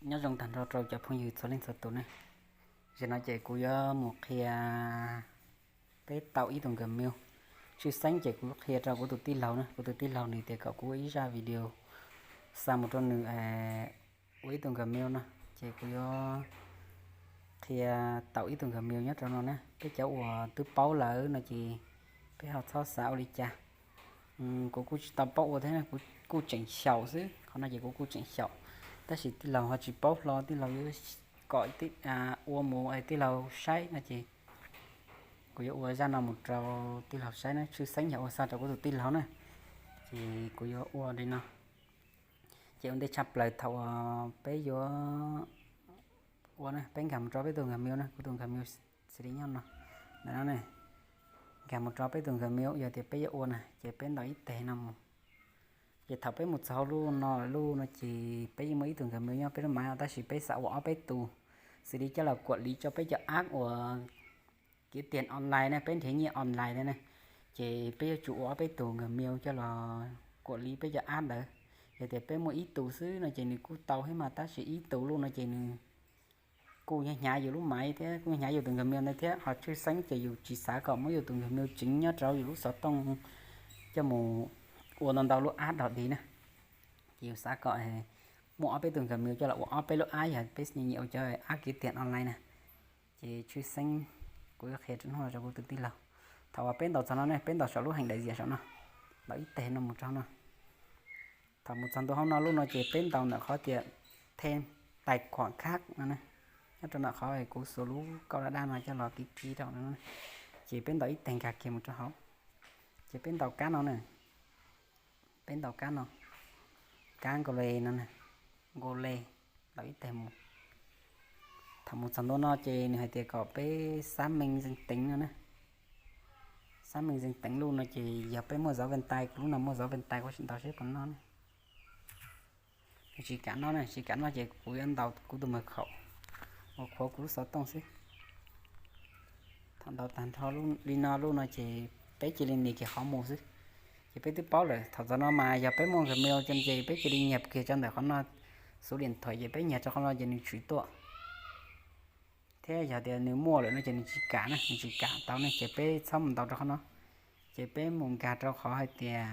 Nyob zoo tag nrho rau cov phooj ywg txhua leej txhua tus ne. Zaum no ces kuv yuav mus qhia peb tau ib tug Gmail. Tshwj xeeb ces kuv qhia rau kuv tus tij laug na, kuv tus tij laug nws tias kom kuv ua ib zaj video xa mus rau nws ua ib tug Gmail no, ces kuv yuav qhia tau ib tug Gmail nyob rau no na. Peb cov uas twb paub lawm no ces peb ho txhob xav ua li cas. Kuv kuj tsis tau paub ua thiab, kuv kuj tseem xyaum xwb, qhov no ces kuv kuj tseem xyaum. Tab sis tij laug ho tsis paub hlo, tij laug yuav kom ua mus tij laug saib no ces kuv yuav ua zaj no mus rau tij laug saib na, tshwj xeeb yog ua xa rau kuv tus tij laug na. Ces kuv yuav ua li no. Ces ua ntej tshaj plaws thaum uas peb yuav ua na, peb nkag mus rau peb tus Gmail na, kuv tus Gmail xws li nyob no, ntawm no ne. Nkag mus rau peb tus Gmail, yog tias peb yuav ua na ces peb ntaus ib teg no mus. Ces thaum peb mus txog hauv lub no lawm lub no ces peb yeej muaj ib tug Gmail nyob peb lub maiv os, tab sis peb xav ua ob peb tus, xws li coj los kuam li rau peb cov app uas kiav tiag online na, peb nrhiav nyiaj online na, ces peb yuav tsum ua ob peb tus Gmail coj los kuam li peb cov app ntawd. Yog tias peb muaj ib tus xwb no ces nws kuj tau thiab mas, tab sis ib tus lub no ces nws kuj hnyav hnyav yus lub maiv thiab kuj hnyav yus tus Gmail ntawd thiab. Ho tshwj xeeb ces yus tsis xav kom muab yus tus Gmail tseem nyob rau yus lub xov tooj coj mus ua ntau ntau lub app dog dig na. Ces yus xav kom muaj ob peb tus Gmail coj los ua ob peb lub app, yog peb nyiam nyiam ua cov app kiav tiag online na. Ces tshwj xeeb kuv yuav qhia rau hnub no rau kuv tus tij laug. Thaum uas peb ntaus txog no ne, peb ntaus saum lub heev daim ziam saum no, ntaus ib teg no mus rau no. Thaum mus txog ntua hauv no lub no ces peb ntaus ntawm qhov tias thêm tài khoản khác no, nyob rau ntawm qhov kuv xuas lub kauj daj daj no coj los kiv kiv rau no, ces peb ntaus ib teg nkag kiag mus rau hauv. Ces peb ntaus kab no na, peb ntaus kab no, kab Google no, Google, ntaus ib teg mus. Thaum mus txog ntua no ces nws hais tias kom peb xác minh danh tính no na. Xác minh danh tính lub no ces yog peb muaj dấu vân tay, kuv lub no muaj dấu vân tay, kuv sim ntaus seb puas noj ne. Nws tsis kam noj ne, tsis kam noj ces kuv yuav ntaus kuv tus mật khẩu uas khuav kuv lub xov tooj xwb. Thaum ntaus tag nrho li no lub no ces peb cia li nias kiag qhov mus xwb. Ces peb twb paub lawm, thaum txog no mas yog peb muaj Gmail ces peb cia li nyiag kiag rau ntawm qhov no, số điện thoại ces peb nyiag rau qhov no ces nws tshwm tuaj. Thiab yog tias nws muaj lawm no ces nws tsis kam na, nws tsis kam tau ne ces peb txhob mus ntaus rau qhov no. Ces peb mus nkag rau qhov hais tias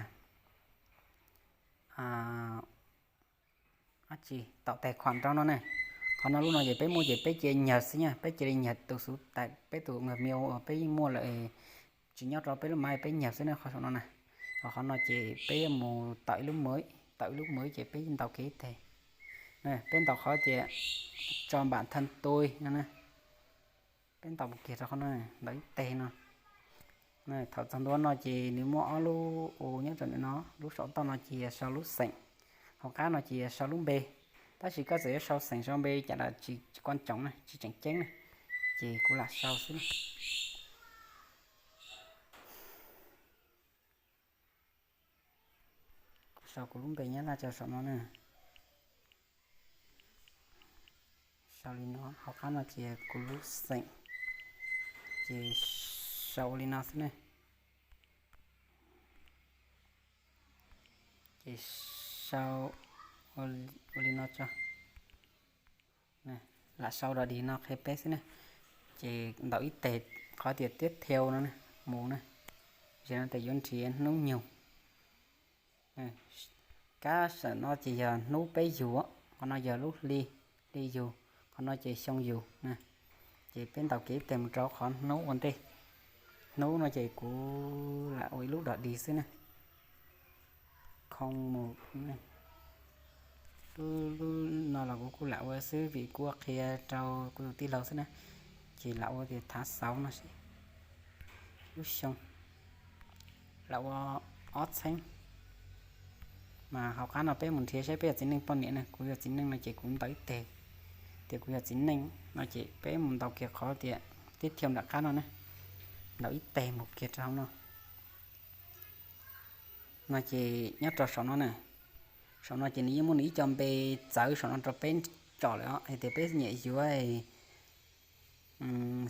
dab tsi, tạo tài khoản rau no ne. Qhov no lub no ces peb muaj ces peb cia li nyiag xwb na, peb cia li nyiag tus xov tooj, peb tus Gmail uas peb yeej muaj lawm tsis nyob rau peb lub maiv, peb nyiag xwb na, qhov saum no na. Ho qhov no ces peb yuav mus tạo ib lub mới, tạo ib lub mới ces peb ntaus kiag ib teg. Peb ntaus qhov tias cho bản thân tôi no na. Peb ntaus mus kiag rau qhov no, ntaus ib teg no. Thaum txog ntua no ces nws muaj ob lub u nyob rau ntawm no, lub saum toj no ces yog sau lub xeem, hauv qab no ces yog sau lub npe. Tab sis koj txawm yuav sau xeem sau npe cas los tsis quan trọng na, tsis tseem ceeb na, ces kuv lam sau xwb na. Kuv sau kuv lub npe Nyab Laj rau saum no na. Sau li no, hauv qab no ces kuv lub xeem, ces sau ua li no xwb ne. Ces sau ua li no tso. Lam sau dog dig no qhia peb xwb ne. Ces ntaus ib teg qhov tias tiếp theo no mus na. Ces no tias yuav nrhiav hnub nyoog. Kab saum no ces yog hnub peb yug, qhov no yog lub hli, hli yug, qhov no ces xyoo yug na. Ces peb ntaus kiag ib teg mus rau qhov hnub ua ntej. Hnub no ces kuv lam ua ib lub dog dig xwb na. Khoo mus, lub no los kuv kuj lam ua xwb vim kuv ua qhia rau kuv tus tij laug xwb na. Ces lam ua tias tháng sáu no seb, lub xyoo, lam ua ob txheeb. Mas hauv qab no peb mus nrhiav saib peb yog txiv neej poj niam na, kuv yog txiv neej no ces kuv ntaus ib teg tias kuv yog txiv neej no ces peb mus ntaus kiag qhov tias tiếp theo nram qab no na, ntaus ib teg mus kiag rau hauv no. No ces nyob rau saum no na, saum no ces nws yeej muaj nws ib co npe txawv saum no rau peb tsom lawm os, hais tias peb nyiam yuav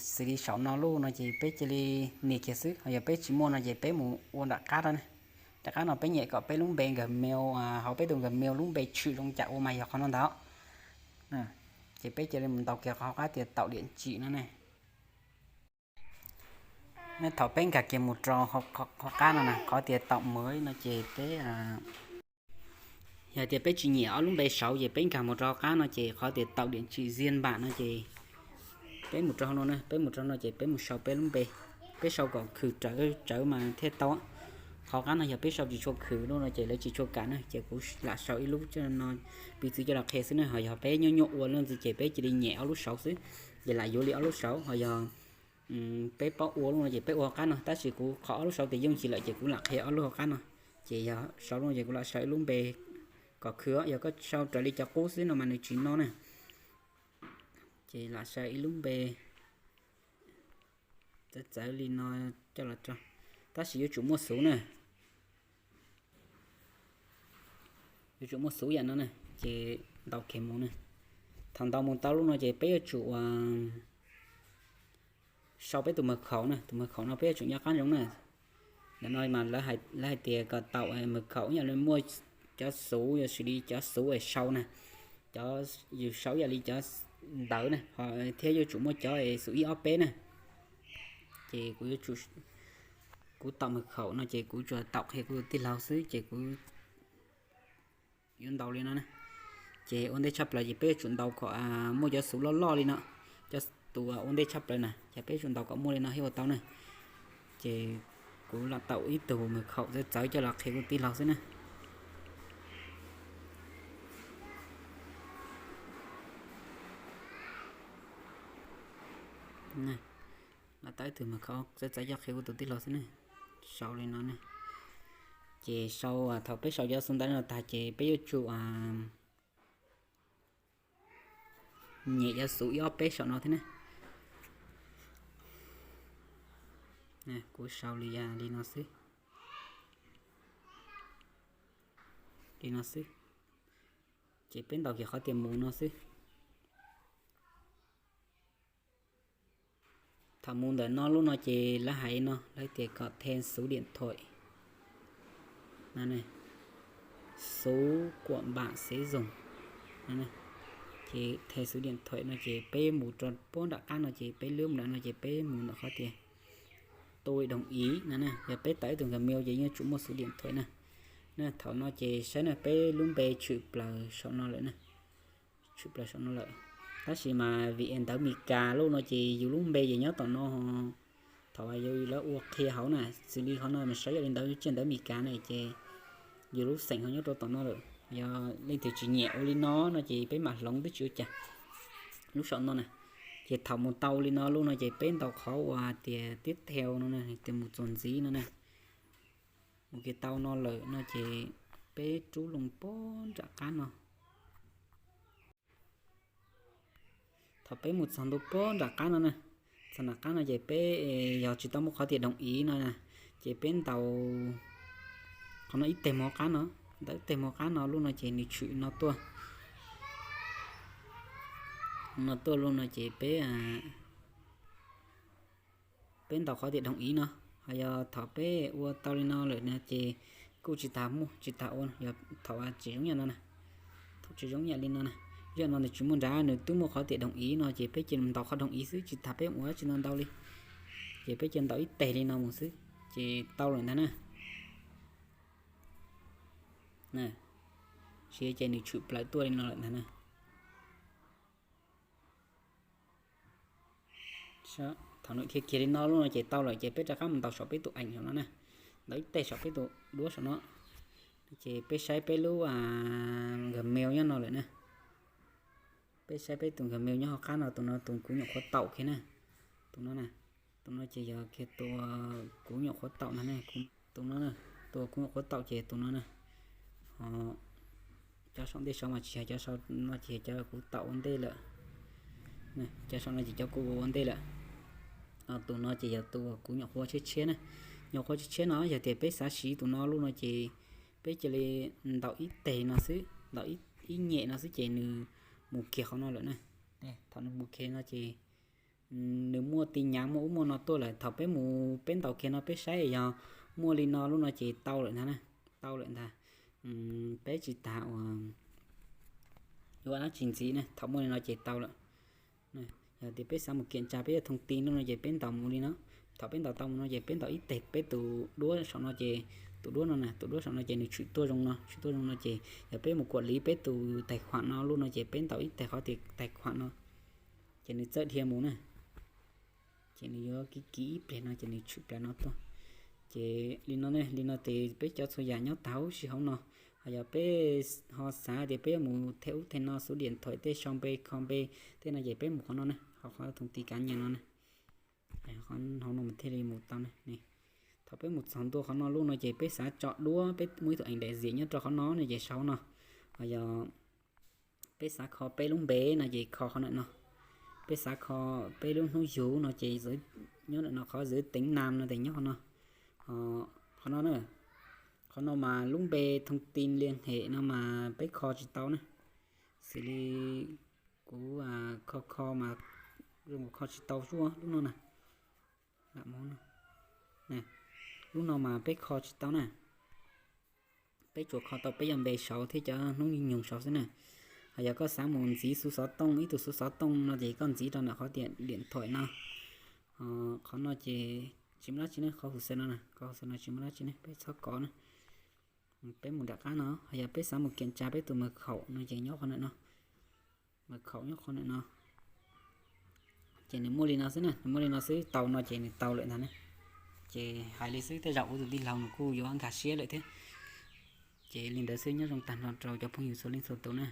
xws li saum no lub no ces peb cia li nias kiag xwb, ho yog peb tsis muaj no ces peb mus ua nram qab no ne. Nram qab no peb nyiam kom peb lub npe Gmail, hauv peb tus Gmail lub npe tshwm zoo cas ua mas yog qhov no ntag. Ces peb cia li mus ntaus kiag qhov qab tias taum diam tsim no ne. Ne thaum peb nkag kiag mus rau hauv qab no na, qhov tias taum mawv no ces peb, yog tias peb tsis nyiam ob lub npe saud ces peb nkag mus rau hauv qab no ces qhov tias taum diam tsim ziaj npam no ces peb mus rau no na, peb mus rau no ces peb mus sau peb lub npe, peb sau kom khwm rawv rawv mas thiaj tau. Qhov qab no yog peb sau tsis tshua khwm lub no ces lawv tsis tshua kam na, ces kuv lam sau ib lub no, piv txwv coj los qhia xwb na, ho yog peb nyuaj nyuaj ua lub ntxiv ces peb cia li nyem ob lub saud xwb, ces lam yuav li ob lub saud, ho yog peb paub ua lub no ces peb ua hauv qab no, tab sis kuv qhov ob lub saud tias yooj yim lawm ces kuv lam qhia ob lub hauv qab no, ces yog sau lub no ces kuv lam sau ib lub npe kom khwv, yog koj sau raws li cov qub xwb no mas nws tsis no na, ces lam sau ib lub npe txawv txawv li no coj los rau, tab sis yuav tsum muaj xuv na, yuav tsum muaj xuv yam no na, ces ntaus kiag mus na. Thaum ntaus mus tau lub no ces peb yuav tsum sau peb tus mật khẩu na, tus mật khẩu no peb yuav tsum nyob qab ntsoov na. Ntawm no mas lawv hais tias kom taum mật khẩu ib yam li muaj cov xuv, yog xws li cov xuv es sau na, cov yus sau ib yam li cov ntawv na, ho thiab yuav tsum muaj cov es xuv ib ob peb na. Ces kuv yuav tsum, kuv taum mật khẩu no ces kuv tsuas taum qhia kuv tus tij laug xwb ces kuv yuav ntaus li no na. Ces ua ntej tshaj plaws ces peb yuav tsum ntaus kom muaj cov xuv loj loj li no, cov tus ua ntej tshaj plaws na, ces peb yuav tsum ntaus kom muaj li no thiaj ua tau na. Ces kuv lam taum ib tug mật khẩu txawv txawv coj los qhia kuv tij laug xwb na. Lam taum ib tug mật khẩu txawv txawv coj qhia kuv tus tij laug xwb ne. Sau li no ne. Ces sau, thaum peb sau cov xuv ntawv no tag ces peb yuav tsum nyem cov xuv ib ob peb saum no thiab ne. Kuv sau li, li no xwb. Li no xwb. Ces peb ntaus kiag qhov tias mus no xwb. Thaum mus ntawm no lub no ces lawv hais no, lawv tias kom thêm số điện thoại, số của bạn sẽ dùng. Ces thêm số điện thoại no ces peb mus rau puag nram qab no ces peb lwb mus nram no ces peb mus ntawm qhov tias tôi đồng ý no na, yog peb tawm ib tug Gmail ces yeej tsum muaj số điện thoại na. Na thaum no ces saib na, peb lub npe tshwm plaws saum no lawm na. Tshwm plaws saum no lawm. Tab sis mas vim ntawv Mes Kas lub no ces yus lub npe ces nyob tom no, thaum yus lawv ua qhia hauv na, xws li qhov no mas saib yog li ntawd tsiaj ntawv Mes Kas na ces yus lub xeem ho nyob rau tom no lawm. Yog leej twg tsis nyiam ua li no no ces peb mam hloov twb tsis ua cas. Lub saum no na, ces thaum mus tau li no lub no ces peb ntaus qhov uas tias tiếp theo no na, tias mus txuas ntxiv no na. Mus kiag tau no lawm no ces peb rub loo puag nram qab no. Thaum peb mus txog ntua puag nram qab no na, txog nram qab no ces peb, yog tsis tau muaj qhov tias đồng ý no na, ces peb ntaus qhov no ib teg mus hauv qab no, ntaus ib teg mus hauv qab no lub no ces nws tshwm no tuaj. No tuaj lub no ces peb, peb ntaus qhov tias đồng ý no. Ho yog thaum peb ua tau li no lawm no ces kuj tsis tas muaj, tsis tas ua, yog thaum tsis zoo yam no na, thaum tsis zoo yam li no na, yam no nws tsis muaj nrad, nws twb muaj qhov tias đồng ý no ces peb cia li ntaus qhov đồng ý xwb, tsis tas peb ua tsis ntau ntau li, ces peb cia li ntaus ib teg li no mus xwb ces tau lawm ntag na. Siv ces nws tshwm plaws tuaj li no lawm ntag na. Thaum nws dhia kiag li no lub no ces tau lawm ces peb rov qab mus ntaus saum peb tus ảnh saum no na, ntaus ib teg saum peb tus duab saum no, ces peb saib peb lub Gmail nyob no lawm na. Peb saib peb tus Gmail nyob hauv qab no, tus no tus kuv nyuam qhuav taum kiag na, tus no na, tus no ces yog kiag tus kuv nyuam qhuav taum no ne, tus no, tus kuv nyuam qhuav taum ces tus no na. Ho cov saum ntej saud mas tsis yog, cov saum no ces yog cov kuv taum ua ntej lawm. Cov saum no ces cov kuv ua ua ntej lawm. Tus no ces yog tus kuv nyuam qhuav tshiab tshiab na. Nyuam qhuav tshiab tshiab no yog tias peb xav siv tus no lub no ces peb cia li ntaus ib teg no xwb, ntaus ib nyem no xwb ces nws mus kiag qhov no lawm na. Thaum nws mus kiag no ces nws muaj tin nhắn muaj ub muaj no tuaj lawm, thaum peb mus peb ntaus kiag no peb saib yog muaj li no lub no ces tau lawm ntag na, tau lawm ntag. Peb tsis tas uas yuav dab tsi ntxiv na, thaum muaj li no ces tau lawm. Yog tias peb xav mus kiam tsa peb yog thoob ti lub no ces peb ntaus mus li no. Thaum peb ntaus tau mus no ces peb ntaus ib teg peb tus duab saum no ces, tus duab no na, tus duab saum no ces nws tshwm tuaj zoo no, tshwm tuaj zoo no ces yog peb mus kuam li peb tus tais khuam no lub no ces peb ntaus ib teg qhov tias tais khuam no, ces nws txawj dhia mus na. Ces nws yuav kiv kiv ib pliag no ces nws tshwm plaws no tuaj. Ces li no ne, li no ces peb cov txhua yam nyob tag huv si hauv no. Ho yog peb ho xav tias peb yuav mus them ub them no, xuv diam nthaim tej, sau npe kho npe tej no ces peb mus qhov no ne, ho qhov thoob ti kav nyas no ne. Qhov hauv no mas thiaj li mus tau ne. Thaum peb mus txog ntua qhov no lub no ces peb xav tso duab, peb muaj ib tug ees daim ziam nyob rau qhov no ne ces sau no. Ho yog peb xav kho peb lub npe no ces kho qhov ntawm no. Peb xav kho peb lub hnub yug no ces nyob ntawm no, qhov zwv teev nam no ces nyob qhov no. Qhov no na, qhov no mas lub npe thoob ti liaj hem no mas peb kho tsis tau na. Xws li kuv kho kho mas zoo kho tsis tau zuaj lub no na. Lub no mas peb kho tsis tau na. Peb tsuas kho tau peb yog npe saud thiab cov hnub nyoog saud xwb na. Ho yog koj xav mus ntxiv xuv xov tooj, ib tug xuv xov tooj no ces koj ntxiv rau ntawm qhov tias diam nthaim no. Qhov no ces tsis muaj dab tsi ne, qhov hauv xwb no, qhov hauv xwb no tsis muaj dab tsi ne, peb txhob kov na. Peb mus nram qab no, ho yog peb xav mus kiam tsa peb tus mas khaum no ces nyob qhov ntawm no. Mas khaum nyob qhov ntawm no. Ces nws muaj li no xwb na, nws muaj li no xwb, tau no ces nws tau lawm ntag ne. Ces hais li xwb, tej zaum kuv tus tij laug nws kuj yuav nkag siab lawm thiab. Ces li ntawd xwb, nyob zoo tag nrho rau cov phooj ywg txhua leej txhua tus na.